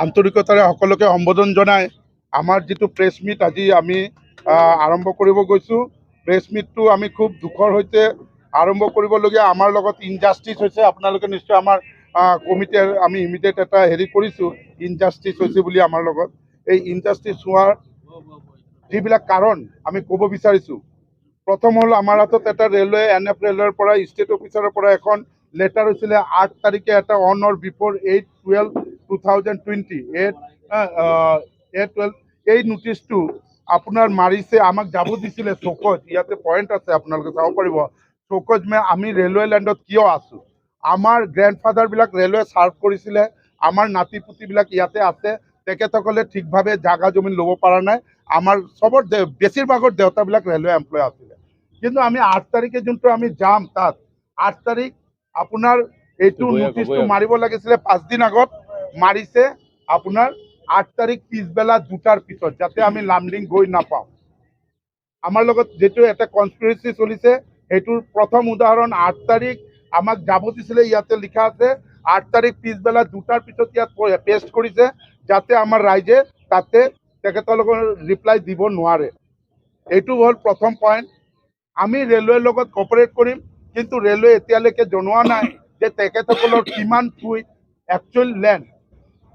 আন্তৰিকতাৰে সকলোকে সম্বোধন জনাই আমাৰ যিটো প্ৰেছ মিট আজি আমি আৰম্ভ কৰিব গৈছোঁ, প্ৰেছ মিটটো আমি খুব দুখৰ সৈতে আৰম্ভ কৰিবলগীয়া। আমাৰ লগত ইনজাষ্টিছ হৈছে। আপোনালোকে নিশ্চয় আমাৰ কমিটিৰ আমি ইমিডিয়েট এটা হেৰি কৰিছোঁ, ইনজাষ্টিছ হৈছে বুলি। আমাৰ লগত এই ইনজাষ্টিছ হোৱাৰ যিবিলাক কাৰণ আমি ক'ব বিচাৰিছোঁ, প্ৰথম হ'ল আমাৰ হাতত এটা ৰেলৱে এন এফ ৰেলৱেৰ পৰা, ষ্টেট অফিচাৰৰ পৰা এখন লেটাৰ হৈছিলে 8 তাৰিখে এটা, on or before 8/12/2020, 8 8 12। এই নটিচটো আপোনাৰ মাৰিছে, আমাক যাব দিছিলে চৌকত, ইয়াতে পইণ্ট আছে, আপোনালোকে চাব পাৰিব। চৌকত মে আমি ৰেলৱে লেণ্ডত কিয় আছোঁ? আমাৰ গ্ৰেণ্ডফাদাৰবিলাক ৰেলৱে ছাৰ্ভ কৰিছিলে, আমাৰ নাতি পুতিবিলাক ইয়াতে আছে, তেখেতসকলে ঠিকভাৱে জাগা জমিন ল'ব পৰা নাই। আমাৰ চবৰ বেছিভাগৰ দেউতাবিলাক ৰেলৱে এমপ্লয় আছিলে। কিন্তু আমি 8 তাৰিখে যোনটো আমি যাম তাত, 8 তাৰিখ আপোনাৰ এইটো নটিচটো মাৰিব লাগিছিলে 5 দিন আগত, মাৰিছে আপোনাৰ 8 তাৰিখ পিছবেলা 2টাৰ পিছত, যাতে আমি লামডিং গৈ নাপাওঁ। আমাৰ লগত যিটো এটা কনস্পিৰেচি চলিছে, সেইটোৰ প্ৰথম উদাহৰণ, 8 তাৰিখ আমাক যাব দিছিলে, ইয়াতে লিখা আছে, 8 তাৰিখ পিছবেলা 2টাৰ পিছত ইয়াত পেষ্ট কৰিছে, যাতে আমাৰ ৰাইজে তাতে তেখেতলোকৰ ৰিপ্লাই দিব নোৱাৰে। এইটো হ'ল প্ৰথম পইণ্ট। আমি ৰেলৱেৰ লগত কপাৰেট কৰিম, কিন্তু ৰেলৱে এতিয়ালৈকে জনোৱা নাই যে তেখেতসকলৰ কিমান ফুট একচুৱেল লেণ্ড।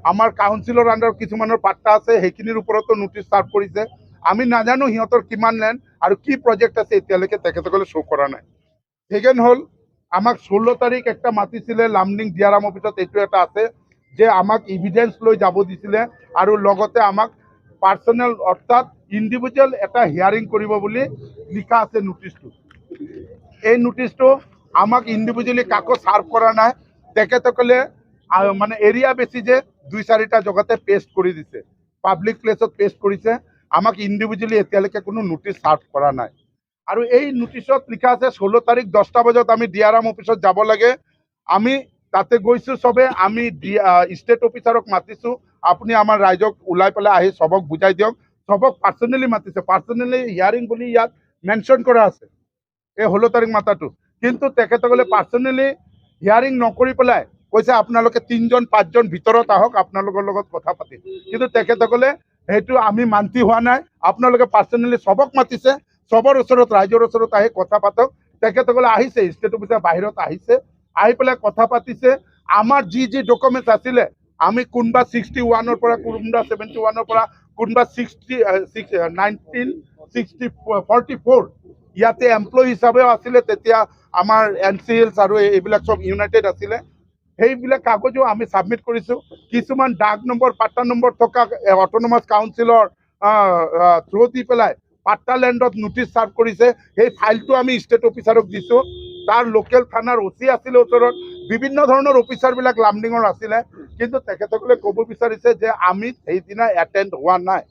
আমাৰ কাউন্সিলৰ আণ্ডাৰ কিছুমানৰ পাট্টা আছে, সেইখিনিৰ ওপৰতো নটিচ চাৰ্ভ কৰিছে। আমি নাজানো সিহঁতৰ কিমান লেণ্ড আৰু কি প্ৰজেক্ট আছে, এতিয়ালৈকে তেখেতসকলে শ্ব' কৰা নাই। ছেকেণ্ড হ'ল আমাক 16 তাৰিখ একটা মাতিছিলে লামডিং ডিআৰএম অফিচত, এইটো এটা আছে যে আমাক ইভিডেঞ্চ লৈ যাব দিছিলে আৰু লগতে আমাক পাৰ্চনেল অৰ্থাৎ ইণ্ডিভিজুৱেল এটা হিয়াৰিং কৰিব বুলি লিখা আছে নটিচটো। এই নটিচটো আমাক ইণ্ডিভিজুৱেলি কাকো চাৰ্ভ কৰা নাই। তেখেতসকলে মানে এৰিয়া বেছি যে দুই চাৰিটা জেগাতে পেষ্ট কৰি দিছে, পাব্লিক প্লেচত পেষ্ট কৰিছে। আমাক ইণ্ডিভিজুৱেলি এতিয়ালৈকে কোনো নটিচ চাৰ্ভ কৰা নাই। আৰু এই নটিচত লিখা আছে 16 তাৰিখ 10টা বজাত আমি ডিআৰএম অফিচত যাব লাগে। আমি তাতে গৈছোঁ চবে, আমি ষ্টেট অফিচাৰক মাতিছোঁ, আপুনি আমাৰ ৰাইজক ওলাই পেলাই আহি চবক বুজাই দিয়ক। চবক পাৰ্চনেলি মাতিছে, পাৰ্চনেলি হিয়াৰিং বুলি ইয়াত মেনশ্যন কৰা আছে এই 16 তাৰিখ মাতাটো। কিন্তু তেখেতসকলে পাৰ্চনেলি হিয়াৰিং নকৰি পেলাই কৈছে আপোনালোকে তিনিজন পাঁচজন ভিতৰত আহক, আপোনালোকৰ লগত কথা পাতিম। কিন্তু তেখেতসকলে সেইটো আমি মান্তি হোৱা নাই। আপোনালোকে পাৰ্চনেলি চবক মাতিছে, চবৰ ওচৰত, ৰাইজৰ ওচৰত আহি কথা পাতক। তেখেতসকলে আহিছে, ষ্টেট অফিচাৰ বাহিৰত আহিছে, আহি পেলাই কথা পাতিছে। আমাৰ যি যি ডকুমেণ্টছ আছিলে, আমি কোনোবা 61ৰ পৰা, কোনোবা 71ৰ পৰা, কোনোবা 66, 1960 44 ইয়াতে এমপ্লয়ী হিচাপেও আছিলে। তেতিয়া আমাৰ এন চি হিলছ আৰু এইবিলাক চব ইউনাইটেড আছিলে। সেইবিলাক কাগজো আমি ছাবমিট কৰিছোঁ। কিছুমান ডাক নম্বৰ, পাট্টা নম্বৰ থকা অট'নমাছ কাউন্সিলৰ থ্ৰু দি পেলাই পাট্টা লেণ্ডত নটিচ চাৰ্ভ কৰিছে। সেই ফাইলটো আমি ষ্টেট অফিচাৰক দিছোঁ। তাৰ লোকেল থানাৰ অ' চি আছিলে ওচৰত, বিভিন্ন ধৰণৰ অফিচাৰবিলাক লামডিঙৰ আছিলে। কিন্তু তেখেতসকলে ক'ব বিচাৰিছে যে আমি সেইদিনা এটেণ্ড হোৱা নাই।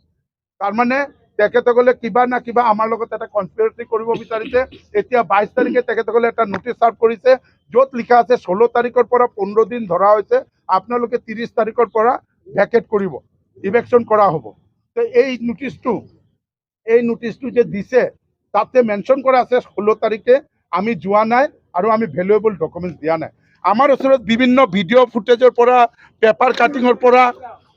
তাৰমানে তেখেতসকলে কিবা না কিবা আমাৰ লগত এটা কনস্পিৰেচি কৰিব বিচাৰিছে। এতিয়া 22 তাৰিখে তেখেতসকলে এটা নটিচ চাৰ্ভ কৰিছে, য'ত লিখা আছে 16 তাৰিখৰ পৰা 15 দিন ধৰা হৈছে, আপোনালোকে 30 তাৰিখৰ পৰা ভেকেট কৰিব, ইভিকশ্যন কৰা হ'ব। তো এই নটিচটো যে দিছে, তাতে মেনশ্যন কৰা আছে 16 তাৰিখে আমি যোৱা নাই আৰু আমি ভেলুৱেবল ডকুমেণ্টছ দিয়া নাই। আমাৰ ওচৰত বিভিন্ন ভিডিঅ' ফুটেজৰ পৰা, পেপাৰ কাটিঙৰ পৰা,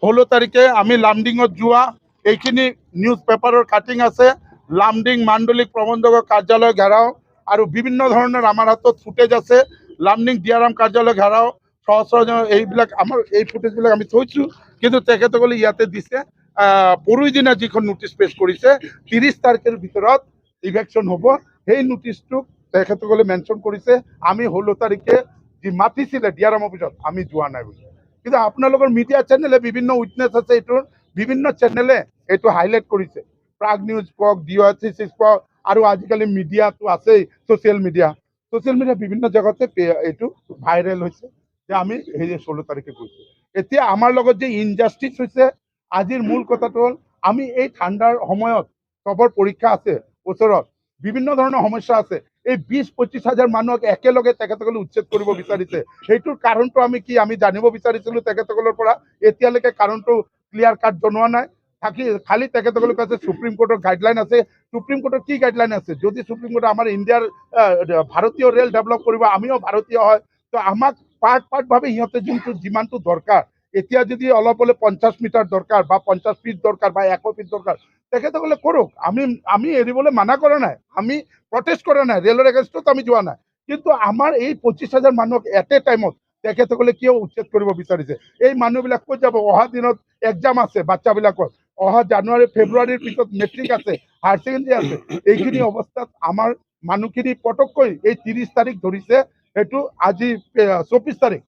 16 তাৰিখে আমি লামডিঙত যোৱা এইখিনি নিউজ পেপাৰৰ কাটিং আছে, লামডিং মাণ্ডলিক প্ৰবন্ধকৰ কাৰ্যালয় ঘেৰাও আৰু বিভিন্ন ধৰণৰ আমাৰ হাতত ফুটেজ আছে। লামডিং ডিআৰএম কাৰ্যালয় ঘেৰাও, সহস্ৰ এইবিলাক আমাৰ এই ফুটেজবিলাক আমি থৈছোঁ। কিন্তু তেখেতসকলে ইয়াতে দিছে, পৰহি দিনা যিখন নটিচ পেছ কৰিছে, 30 তাৰিখৰ ভিতৰত ইভিকশ্যন হ'ব, সেই নটিচটোক তেখেতসকলে মেনশ্যন কৰিছে আমি 16 তাৰিখে যি মাতিছিলে ডিআৰএম অফিচত আমি যোৱা নাই বুলি। কিন্তু আপোনালোকৰ মিডিয়া চেনেলে বিভিন্ন উইটনেছ আছে, এইটোৰ বিভিন্ন চেনেলে এইটো হাইলাইট কৰিছে। প্ৰাগ নিউজ কওক, ডি ৱাই 36 কওক, আৰু আজিকালি মিডিয়াটো আছেই, ছ'চিয়েল মিডিয়া, ছ'চিয়েল মিডিয়া বিভিন্ন জেগাতে এইটো ভাইৰেল হৈছে যে আমি সেই 16 তাৰিখে গৈছোঁ। এতিয়া আমাৰ লগত যে ইনজাষ্টিছ হৈছে, আজিৰ মূল কথাটো হ'ল আমি এই ঠাণ্ডাৰ সময়ত চবৰ পৰীক্ষা আছে, ওচৰত বিভিন্ন ধৰণৰ সমস্যা আছে, এই 20-25 হাজাৰ মানুহক একেলগে তেখেতসকলে উচ্ছেদ কৰিব বিচাৰিছে। সেইটোৰ কাৰণটো আমি কি, আমি জানিব বিচাৰিছিলোঁ তেখেতসকলৰ পৰা, এতিয়ালৈকে কাৰণটো ক্লিয়াৰ কাট জনোৱা নাই। থাকি খালি তেখেতসকলে কৈছে সুপ্ৰিম কোৰ্টৰ গাইডলাইন আছে। সুপ্ৰিম কোৰ্টৰ কি গাইডলাইন আছে? যদি সুপ্ৰিম কোৰ্টে আমাৰ ইণ্ডিয়াৰ ভাৰতীয় ৰেল ডেভেলপ কৰিব, আমিও ভাৰতীয় হয়, তো আমাক পাৰ্ট পাৰ্টভাৱে সিহঁতে যোনটো যিমানটো দৰকাৰ এতিয়া যদি অলপ হ'লে 50 মিটাৰ দৰকাৰ বা 50 ফিট দৰকাৰ বা 100 ফিট দৰকাৰ, তেখেতসকলে কৰক। আমি আমি এৰিবলৈ মানা কৰা নাই, আমি প্ৰটেষ্ট কৰা নাই, ৰেলৰ এগেইনষ্টত আমি যোৱা নাই। কিন্তু আমাৰ এই 25,000 মানুহক এট এ টাইমত তেখেতসকলে কিয় উচ্ছেদ কৰিব বিচাৰিছে? এই মানুহবিলাক ক'ত যাব? অহা দিনত এক্সাম আছে বাচ্চাবিলাকৰ, অহা জানুৱাৰী ফেব্ৰুৱাৰীৰ পিছত মেট্ৰিক আছে, হায়াৰ ছেকেণ্ডেৰী আছে। এইখিনি অৱস্থাত আমাৰ মানুহখিনি পটককৈ এই 30 তাৰিখ ধৰিছে, সেইটো আজি 24 তাৰিখ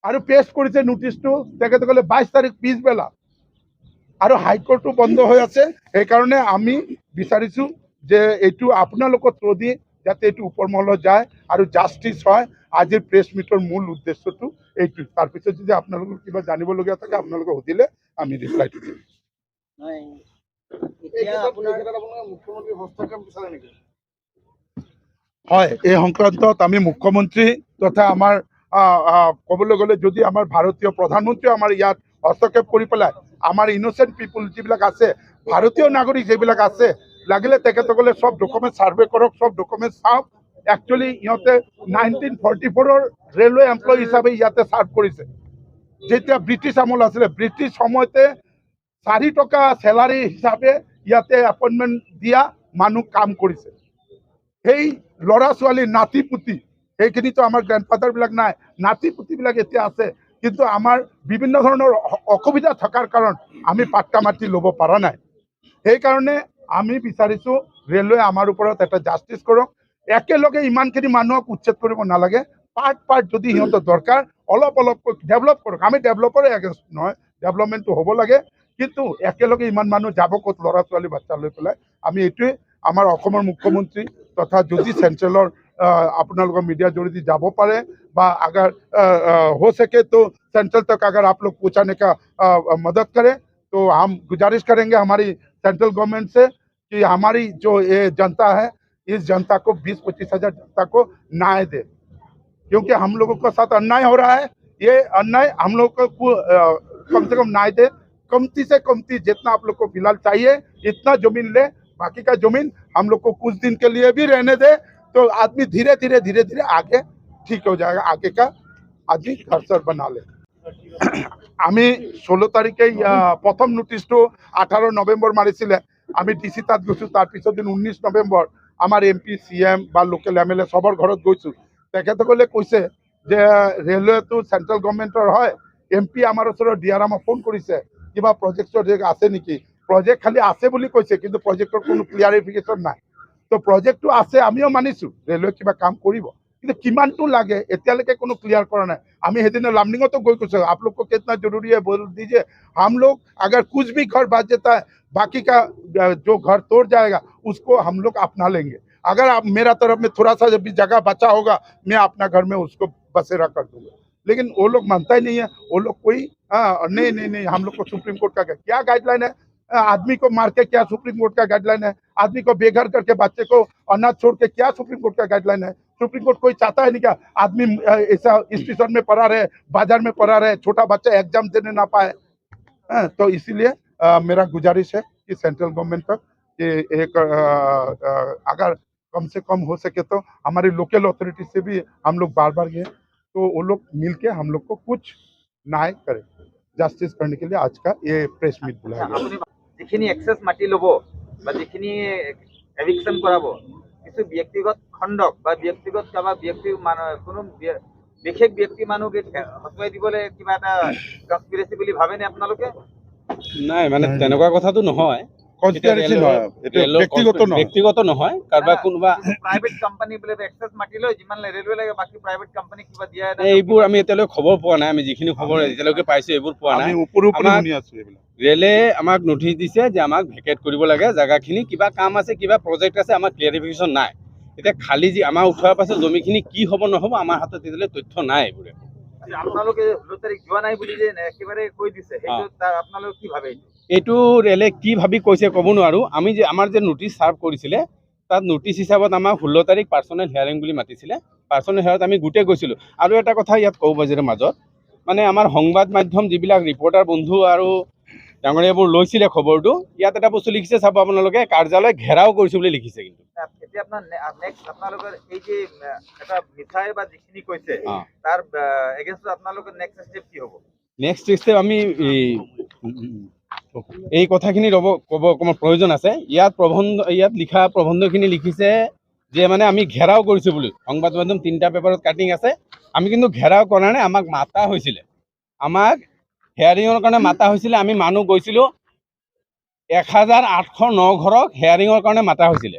আৰু পেছ কৰিছে নোটিচটো তেখেতসকলে 22 তাৰিখ পিছবেলা আৰু হাইকোৰ্টো বন্ধ হৈ আছে। সেইকাৰণে আমি বিচাৰিছোঁ যে এইটো আপোনালোকৰ থ্ৰু দি যাতে এইটো ওপৰ মহলত যায় আৰু জাষ্টিছ হয়। আজিৰ প্ৰেছ মিটৰ মূল উদ্দেশ্যটো এইটো। তাৰপিছত যদি আপোনালোকৰ কিবা জানিবলগীয়া থাকে, আপোনালোকে সুধিলে আমি ৰিপ্লাইটো দিম। নহয়, এতিয়া আপোনাৰ মুখ্যমন্ত্ৰী হস্তক্ষেপ বিচাৰে নেকি? হয়, এই সংক্ৰান্তত আমি মুখ্যমন্ত্ৰী তথা আমাৰ ক'বলৈ গ'লে যদি আমাৰ ভাৰতীয় প্ৰধানমন্ত্ৰীও আমাৰ ইয়াত হস্তক্ষেপ কৰি পেলাই আমাৰ ইন'চেণ্ট পিপুল যিবিলাক আছে, ভাৰতীয় নাগৰিক যিবিলাক আছে, লাগিলে তেখেতসকলে চব ডকুমেণ্ট ছাৰ্ভে কৰক, চব ডকুমেণ্ট চাওক। একচুৱেলি ইহঁতে 1944ৰ ৰেলৱে এমপ্লয়ী হিচাপে ইয়াতে ছাৰ্ভ কৰিছে। যেতিয়া ব্ৰিটিছ আমোল আছিলে, ব্ৰিটিছ সময়তে 4 টকা চেলাৰী হিচাপে ইয়াতে এপইণ্টমেণ্ট দিয়া মানুহ কাম কৰিছে। সেই ল'ৰা ছোৱালী, নাতি পুতি, সেইখিনিতো আমাৰ গ্ৰেণ্ডফাদাৰবিলাক নাই, নাতি পুতিবিলাক এতিয়া আছে। কিন্তু আমাৰ বিভিন্ন ধৰণৰ অসুবিধা থকাৰ কাৰণ আমি পাট্টা মাটি ল'ব পৰা নাই। সেইকাৰণে আমি বিচাৰিছোঁ ৰেলৱে আমাৰ ওপৰত এটা জাষ্টিছ কৰক। একেলগে ইমানখিনি মানুহক উচ্ছেদ কৰিব নালাগে। পাৰ্ট পাৰ্ট যদি সিহঁতৰ দৰকাৰ, অলপ অলপকৈ ডেভেলপ কৰক। আমি ডেভেলপৰে এগেইনষ্ট নহয়, ডেভেলপমেণ্টটো হ'ব লাগে। কিন্তু একেলগে ইমান মানুহ যাব ক'ত ল'ৰা ছোৱালী বাচ্চা লৈ পেলাই? আমি এইটোৱে আমাৰ অসমৰ মুখ্যমন্ত্ৰী তথা যদি চেণ্ট্ৰেলৰ আপোনালোকৰ मीडिया জৰিয়তে যাব পাৰে বা अगर हो सके तो सेंट्रल तक अगर आप लोग पहुंचाने का मदद करें तो हम गुजारिश करेंगे हमारी सेंट्रल गवर्नमेंट से कि हमारी जो ये जनता है, इस जनता को, 20-25 हजार जनता को न्याय दे, क्योंकि हम लोगों के साथ अन्याय हो रहा है। ये अन्याय हम लोग को कम से कम न्याय दे। कमती से कमती जितना आप लोग को फिलहाल चाहिए इतना जमीन ले, बाकी का जमीन हम लोग को कुछ दिन के लिए भी रहने दे तो आदमी धीरे धीरे धीरे धीरे आगे ठीक हो जाएगा, आगे का आदमी घर सर बना ले। আমি 16 তাৰিখেই প্ৰথম নটিচটো 18 নৱেম্বৰ মাৰিছিলে, আমি ডি চি তাত গৈছোঁ। তাৰপিছত দিন 19 নৱেম্বৰ আমাৰ এম পি, চি এম বা লোকেল এম এল এ চবৰ ঘৰত গৈছোঁ। তেখেতসকলে কৈছে যে ৰেলৱেটো চেণ্ট্ৰেল গভৰ্ণমেণ্টৰ হয়। এম পি আমাৰ ওচৰত ডি আৰ এমক ফোন কৰিছে, কিবা প্ৰজেক্ট চজেক্ট আছে নেকি? প্ৰজেক্ট খালি আছে বুলি কৈছে, কিন্তু প্ৰজেক্টৰ কোনো ক্লিয়াৰিফিকেশ্যন নাই। তো প্ৰজেক্টটো আছে আমিও মানিছোঁ, ৰেলৱে কিবা কাম কৰিব, কিন্তু কিমানটো লাগে এতিয়ালৈকে কোনো ক্লিয়াৰ কৰা নাই। আমি সেইদিনা লামডিঙতো গৈ কৈছোঁ, आप लोग को कितना जरूरी है बोल दीजिए। हम लोग अगर कुछ भी घर बच जाता है, बाकी का जो घर तोड़ जाएगा उसको हम लोग अपना लेंगे। अगर आप मेरा तरफ में थोड़ा सा जब भी जगह बचा होगा, मैं अपना घर में उसको बसेरा कर दूंगा। लेकिन वो लोग मानता ही नहीं है। वो लोग कोई हाँ, नहीं नहीं नहीं, हम लोग को सुप्रीम कोर्ट का क्या गाइडलाइन है? आदमी को मार के क्या सुप्रीम कोर्ट का गाइडलाइन है? आदमी को बेघर करके, बच्चे को अनाथ छोड़ के क्या सुप्रीम कोर्ट का गाइडलाइन है? सुप्रीम कोर्ट कोई चाहता है नहीं क्या आदमी ऐसा स्टेशन में पड़ा रहे, बाजार में पड़ा रहे, छोटा बच्चा एग्जाम देने ना पाए? हाँ, तो इसीलिए मेरा गुजारिश है कि सेंट्रल गवर्नमेंट तक कि एक अगर कम से कम हो सके तो हमारी लोकल अथॉरिटी से भी हम लोग बार बार गए तो वो लोग मिल के हम लोग को कुछ न्याय करे, जस्टिस करने के लिए आज का ये प्रेस मीट बुलाया गया। আপুনি যিখিনি এক্সেছ মাটি ল'ব বা যিখিনি এভিকশ্যন কৰাব, কিছু ব্যক্তিগত খণ্ডক বা ব্যক্তিগত কাৰোবাৰ ব্যক্তি মানুহ, কোনো বিশেষ ব্যক্তি মানুহক এই হতুৱাই দিবলৈ কিবা এটা কনস্পিৰেচি বুলি ভাবেনে আপোনালোকে? নাই, মানে তেনেকুৱা কথাটো নহয়। কনস্পিৰেচি নহয়, এইটো ব্যক্তিগত নহয়। ব্যক্তিগত নহয়, কাৰোবাৰ কোনোবা প্ৰাইভেট কোম্পানী বোলে এক্সেছ মাটি লৈ যিমান ৰেলৱে লাগে, বাকী প্ৰাইভেট কোম্পানী কিবা দিয়া এটা। এইবোৰ আমি এতিয়ালৈকে খবৰ পোৱা নাই। আমি যিখিনি খবৰ এতিয়ালৈকে পাইছো, এইবোৰ পোৱা নাই। আমি ওপৰে ওপৰে শুনি আছো এইবিলাক। ৰেলে আমাক নটিচ দিছে যে আমাক ভেকেট কৰিব লাগে জেগাখিনি, কিবা কাম আছে, কিবা প্ৰজেক্ট আছে, আমাৰ ক্লিয়াৰিফিকেশ্যন নাই। এতিয়া খালী যি আমাৰ উঠোৱাৰ পাছত জমিখিনি কি হ'ব নহ'ব, আমাৰ হাতত এতিয়ালৈ তথ্য নাই এইবোৰে। আপোনালোকে 16 তাৰিখ যোৱা নাই বুলি যে একেবাৰে কৈ দিছে, সেইটো তাৰ আপোনালোকে কি ভাবে এইটো? এইটো ৰেলে কি ভাবি কৈছে ক'ব নোৱাৰোঁ। আমি যে আমাৰ যে নটিচ ছাৰ্ভ কৰিছিলে, তাত নটিচ হিচাপত আমাক 16 তাৰিখ পাৰ্চনেল হিয়াৰিং বুলি মাতিছিলে। পাৰ্চনেল হিয়াৰিঙত আমি গোটেই গৈছিলোঁ। আৰু এটা কথা ইয়াত ক'ব বাজিৰ মাজত, মানে আমাৰ সংবাদ মাধ্যম যিবিলাক ৰিপৰ্টাৰ বন্ধু আৰু ডাঙৰীয়াবোৰ লৈছিলে খবৰটো, ইয়াত এটা বস্তু লিখিছে, চাব আপোনালোকে, কাৰ্যালয় ঘেৰাও কৰিছোঁ বুলি লিখিছে কিন্তু। এতিয়া আপোনাৰ নেক্সট আপোনালোকৰ এই যে এটা মিছাই বা যিখিনি কৈছে, তাৰ এগেইনষ্টত আপোনালোকৰ নেক্সট ষ্টেপ কি হ'ব? নেক্সট ষ্টেপ আমি এই কথাখিনি ৰ'ব ক'ব অকণমান প্ৰয়োজন আছে। ইয়াত প্ৰবন্ধ, ইয়াত লিখা প্ৰবন্ধখিনি লিখিছে যে মানে আমি ঘেৰাও কৰিছোঁ বুলি। সংবাদ মাধ্যম 3টা পেপাৰত কাটিং আছে। আমি কিন্তু ঘেৰাও কৰা নাই, আমাক মাতা হৈছিলে, আমাক হেয়াৰিঙৰ কাৰণে মাতা হৈছিলে। আমি মানুহ গৈছিলোঁ, 1809 ঘৰক হেয়াৰিঙৰ কাৰণে মাতা হৈছিলে।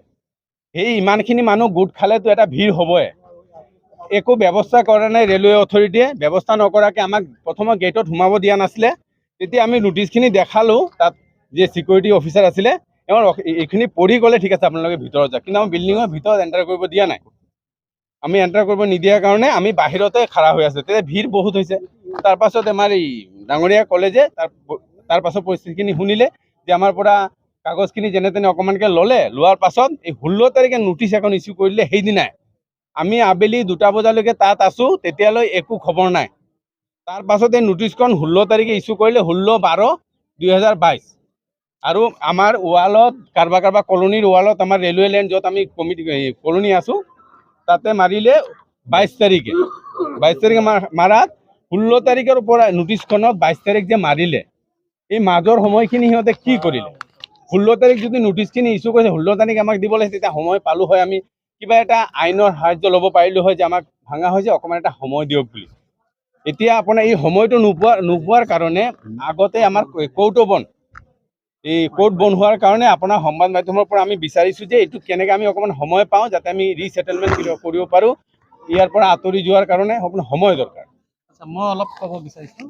সেই ইমানখিনি মানুহ গোট খালেতো এটা ভিৰ হ'বই। একো ব্যৱস্থা কৰা নাই ৰেলৱে অথৰিটিয়ে। ব্যৱস্থা নকৰাকৈ আমাক প্ৰথমে গেটত সোমাব দিয়া নাছিলে। তেতিয়া আমি নটিচখিনি দেখালোঁ, তাত যে চিকিউৰিটি অফিচাৰ আছিলে, তেওঁ এইখিনি পঢ়ি গ'লে ঠিক আছে আপোনালোকে ভিতৰত যাওক, কিন্তু আমাৰ বিল্ডিঙৰ ভিতৰত এণ্টাৰ কৰিব দিয়া নাই। আমি এণ্টাৰ কৰিব নিদিয়াৰ কাৰণে আমি বাহিৰতে খাৰা হৈ আছোঁ। তেতিয়া ভিৰ বহুত হৈছে। তাৰপাছত আমাৰ এই ডাঙৰীয়া ক'লে যে তাৰপাছত পৰিস্থিতিখিনি শুনিলে যে আমাৰ পৰা কাগজখিনি যেনে তেনে অকণমানকৈ ল'লে। লোৱাৰ পাছত এই 16 তাৰিখে নটিচ এখন ইছ্যু কৰিলে। সেইদিনাই আমি আবেলি 2টা বজালৈকে তাত আছোঁ, তেতিয়ালৈ একো খবৰ নাই। তাৰপাছত এই নটিচখন 16 তাৰিখে ইছ্যু কৰিলে, 16/12/2022। আৰু আমাৰ ৱালত কাৰোবাৰ কাৰোবাৰ কলনীৰ ৱালত, আমাৰ ৰেলৱে লাইন য'ত আমি কমিটি কলনী আছোঁ, তাতে মাৰিলে 22 তাৰিখে। 22 তাৰিখে মাৰাত 16 তাৰিখৰ পৰা নটিচখনত 22 তাৰিখ যে মাৰিলে, এই মাজৰ সময়খিনি সিহঁতে কি কৰিলে? 16 তাৰিখ যদি নটিচখিনি ইছ্যু কৰিছে, 16 তাৰিখ আমাক দিব লাগিছে, তেতিয়া সময় পালোঁ হয়, আমি কিবা এটা আইনৰ সাহাৰ্য ল'ব পাৰিলোঁ হয় যে আমাক ভাঙা হৈছে, অকণমান এটা সময় দিয়ক বুলি। এতিয়া আপোনাৰ এই সময়টো নোপোৱাৰ কাৰণে আগতে আমাৰ কোৰ্টো বন্ধ, এই কোৰ্ট বন্ধ হোৱাৰ কাৰণে আপোনাৰ সংবাদ মাধ্যমৰ পৰা আমি বিচাৰিছোঁ যে এইটো কেনেকৈ আমি অকণমান সময় পাওঁ, যাতে আমি ৰিছেটেলমেণ্ট কৰিব পাৰোঁ। ইয়াৰ পৰা আঁতৰি যোৱাৰ কাৰণে আপোনাৰ সময় দৰকাৰ। আচ্ছা, মই অলপ ক'ব বিচাৰিছোঁ।